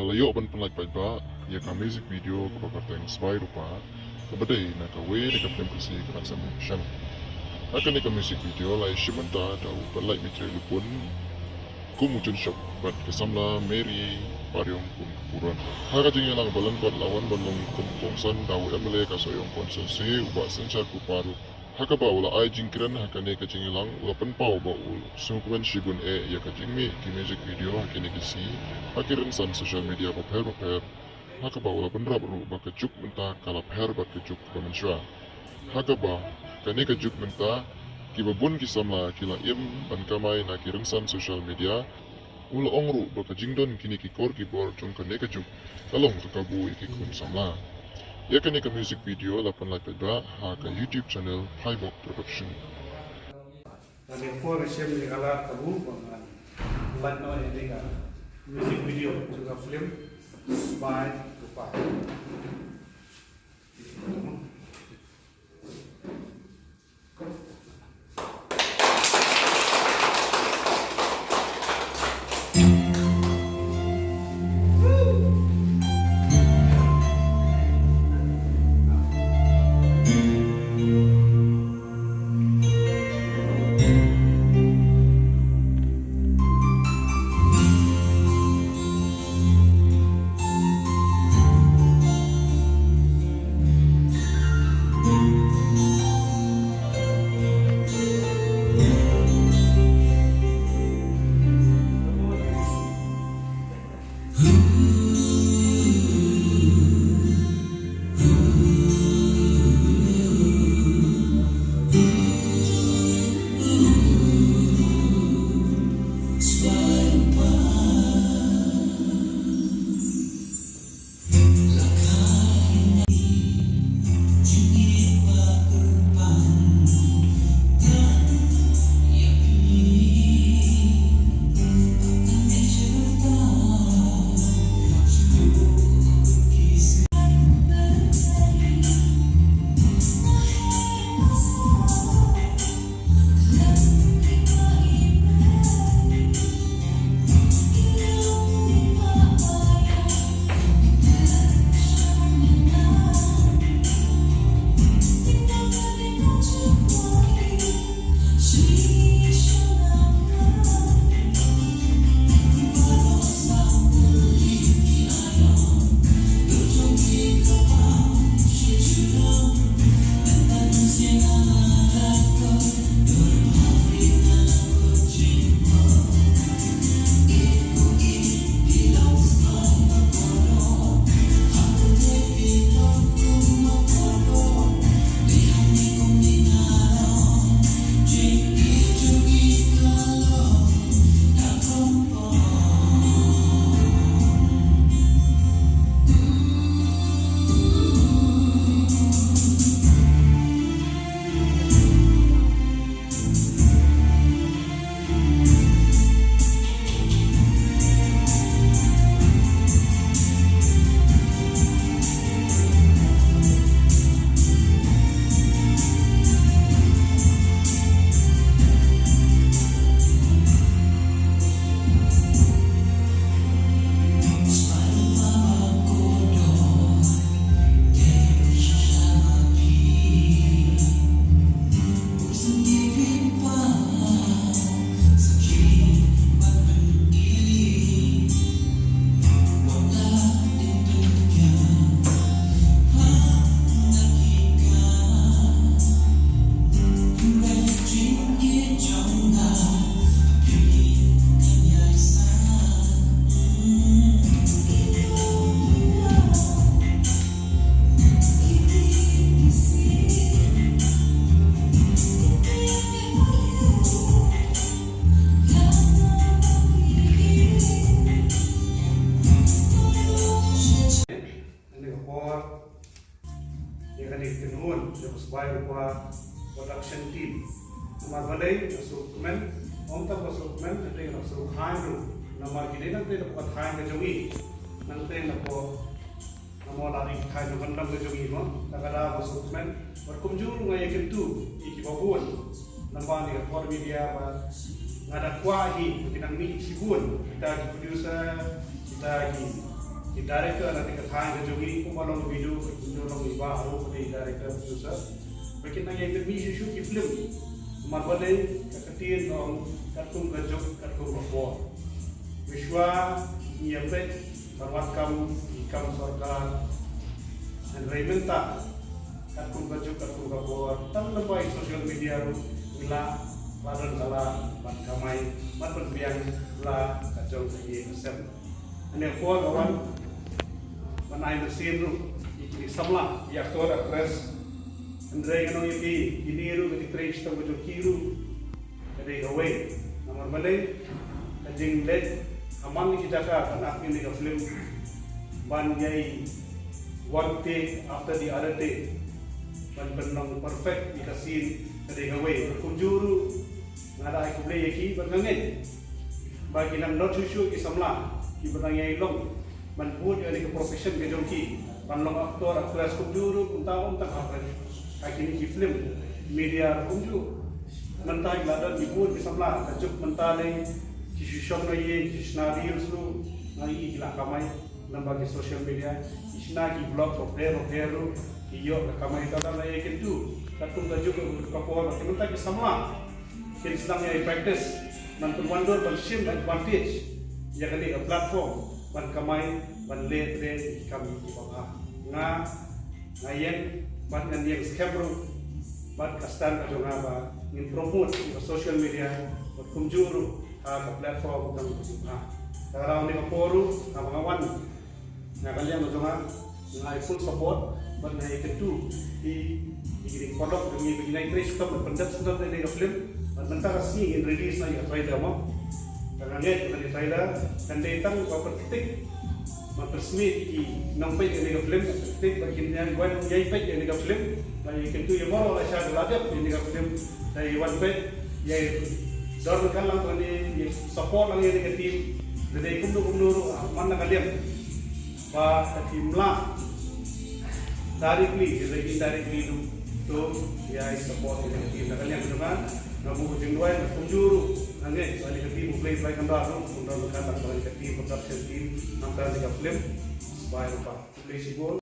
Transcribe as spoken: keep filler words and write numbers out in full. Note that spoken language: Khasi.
La ïoh ban pynlait paidbah ïa ka music video kaba kyrteng Sbai Rupa, kaba dei na kawei na ka film Khasi ka Ban Sam Shan. Ha kane ka music video la ïashim bynta da u Pyllait Mitri Lupun kum u Junshop bad ka samla Mary Pariong kum ka Puron. Ha ka jingïalang ba lyngkot la wan ban long kum u kongsan da u M L A ka Sohiong Constituency, u Bah Synshar Kpa ruh. Ha kaba u la ai jingkren ha kane ka jingïalang, u la pynpaw ba u sngewkmen shibun eh ïa ka jingmih ki music video ha kine ki sngi ha ki rynsan social media bapher bapher. Ha kaba u la bynrap ruh ba ka juk mynta ka la pher bad ka juk ba mynshuwa. Ha kaba kane ka juk mynta, kiba bun ki samla ki la im ban kamai na ki rynsan social media. U la ong ruh ba ka jingdon kine ki kor ki bor jong kane ka juk ka long ka kabu ïa ki khun samla. Ïa kane ka music video la pynlait paidbah ha ka YouTube channel Phaibok Production. Lane por shem ïa ka lad kabu ba ngan lait noh ïa kane ka music video jong ka film Sbai Rupa. Ïa kane ka kynhun jong ka Sbai Rupa Production Team. Namar balei nga sngewkmen, ym tang ba sngewkmen, hynrei nga sngewkmen ruh. Namar ki dei nangtei na ka thaiñ ka jong ngi. Nangtei na ka, namar la dei thaiñ jong ka jong ngi mo. Te ka da ba sngewkmen. Bad kumjuh nga ïa kyntu ïa kiba bun. Namar ïa ka por media ba nga da kwah hi, ki nang mih shibun. Kita ki producer, kita ki ki director na ka thaiñ ka jong ngi, kumba long video, kumba long i Bah Aro, ka dei director producer. Ba kin nang ïa mih shuh shuh ki film. Namar balei, ka ktien ka ong katkum ka juk, katkum ka por. Mynshuwa ngi ïa peit ban wad kam ki kam sorkar. Hynrei mynta katkum ka juk, katkum ka por, tang lyngba i social media ruh ngi lah, lah don ka lad ban kamai, ban pynbiang la ka jong ka ïing ka sem. Hynrei ka por ka wan ban ai mynsiem ruh ïa ki samla, ïa ki actor actress. Hynrei ngan ong ïa phi, kine ruh ki trei shitom ka jong ki ruh ka dei kawei. Namar balei, ka jingleit ha man ki jaka ban act ïa kane ka film, ban ïai one take after the other take, ban pynlong perfect ïa ka scene, ka dei kawei. Kumjuh ruh nga da ai khublei ïa ki, bad nga ngeit ba kin nang don shuh shuh ki samla kiba nang ïai long ban bud ïa kane ka profession ka jong ki, ban long actor, actress, kumjuh ruh, kumta, kumta, ha kine ki film, media, kumjuh. Mynta ki la don ki bun ki samla, ka juk mynta lei ki shu shong na ïing, ki shna reels ruh, nga ïohi ki la kamai lyngba ki social media, ki shna ki vlog bapher bapher ruh, ki ïoh ka kamai. Te nga ïakynduh katkum ka juk ka por, mynta ki samla kin sdang ïa practice, ban pynwandur, ban shim advantage ïa kane ka platform ban kamai, ban leh trei ki kam kiba bha. Nga, nga ïeng bad ngan ïeng skhem ruh bad ka stand ka jong nga ba ngin promote ïa ka social media bad kumjuh ruh ha ka platform ka jong ka jong nga. Te ha kane ka por ruh, haba nga wan na ka liang ka jong nga, nga ai full support bad nga ïakynduh ïa ki, ïa ki paralok jong ngi ba kin nang trei shitom ban pyndep shitom ïa kane ka film. Bad mynta ka sngi ngin release noh ïa ka trailer mo. Te nga ngeit ba kane ka trailer kan dei tang ba pyntik, ban pynsmit ïa ki nongpeit ïa kane ka film, ban pyntik ba kin ïa wan ïa peit ïa kane ka film. Ba ïakynduh ïa baroh lashai ba la dep ïa kane ka film, da ïa wan peit, ïa don ryngkat lang bad ïa support lang ïa kane ka team. Da dei kumno kumno ruh, ah, man la ka liang ba ka team la directly lane indirectly ruh to ïa support ïa kane ka team. Na ka liang jong nga, nga buh ka jingduwai, nga kumjuh ruh nga ngeit ba kane ka team U Blei, U Blei kynrad ruh, kumjuh ruh ka team, production team, namar kane ka film Spy Rupa. U Blei shibun.